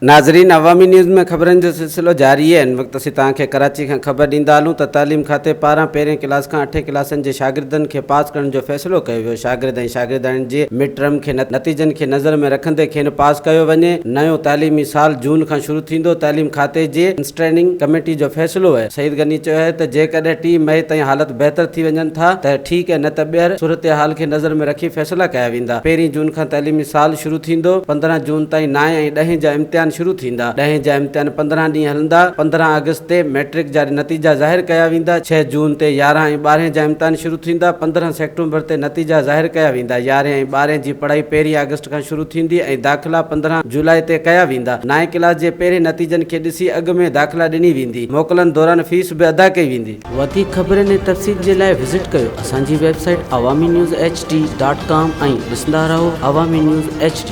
ناظرين عوامي نيوز ۾ خبرن جو سلسلو جاري آهي هن وقت اسين توهان کي ڪراچي کان خبر ڏيندا هلون ته تعليم کاتي پاران پهرين ڪلاس کان اٺين ڪلاسن جي شاگردن کي پاس ڪرڻ جو فيصلو ڪيو ويو شاگرد ۽ شاگردياڻين جي مڊ ٽرم کي نتيجن کي نظر ۾ رکندي کين پاس ڪيو وڃي نيون تعليمي سال جون کان شروع ٿيندو تعليم کاتي جي اسٽينڊنگ ڪميٽي جو فيصلو آهي. سعيد غني چيو آهي ته جيڪڏهن ٽي مئي تائين حالت بهتر ٿي وڃن ٿا ته ٺيڪ ۽ نه ته ٻيهر صورتحال کي نظر ۾ رکي فيصلا ڪيا ويندا. پهرين جون کان تعليمي سال شروع ٿيندو، 15 جون تائين نائين ۽ ڏهين جا امتحان شروع ٿيندا، ڏهين جا امتحان 15 ڏينهن هلندا، 15 آگسٽ تي ميٽرڪ جا نتيجا ظاهر ڪيا ويندا، ڇهه جون تي يارهن ۽ ٻارهين جا امتحان شروع ٿيندا، 15 سيپٽمبر تي نتيجا ظاهر ڪيا ويندا، يارهين ۽ ٻارهين جي پڙهائي پهرين آگسٽ کان شروع ٿيندي ۽ داخلا 15 جولاء تي ڪيا ويندا. نائين ڪلاس جي پهرين نتيجن کي ڏسي اڳ ۾ داخلا ڏني ويندي. موڪلن دوران فيس به ادا ڪئي ويندي. وڌيڪ خبرن ۽ تفصيل جي لاء وزٽ ڪيو اسان جي website Awami news H D dot com ۽ ڏسندا رهو عوامي نيوز ايڇ ڊي.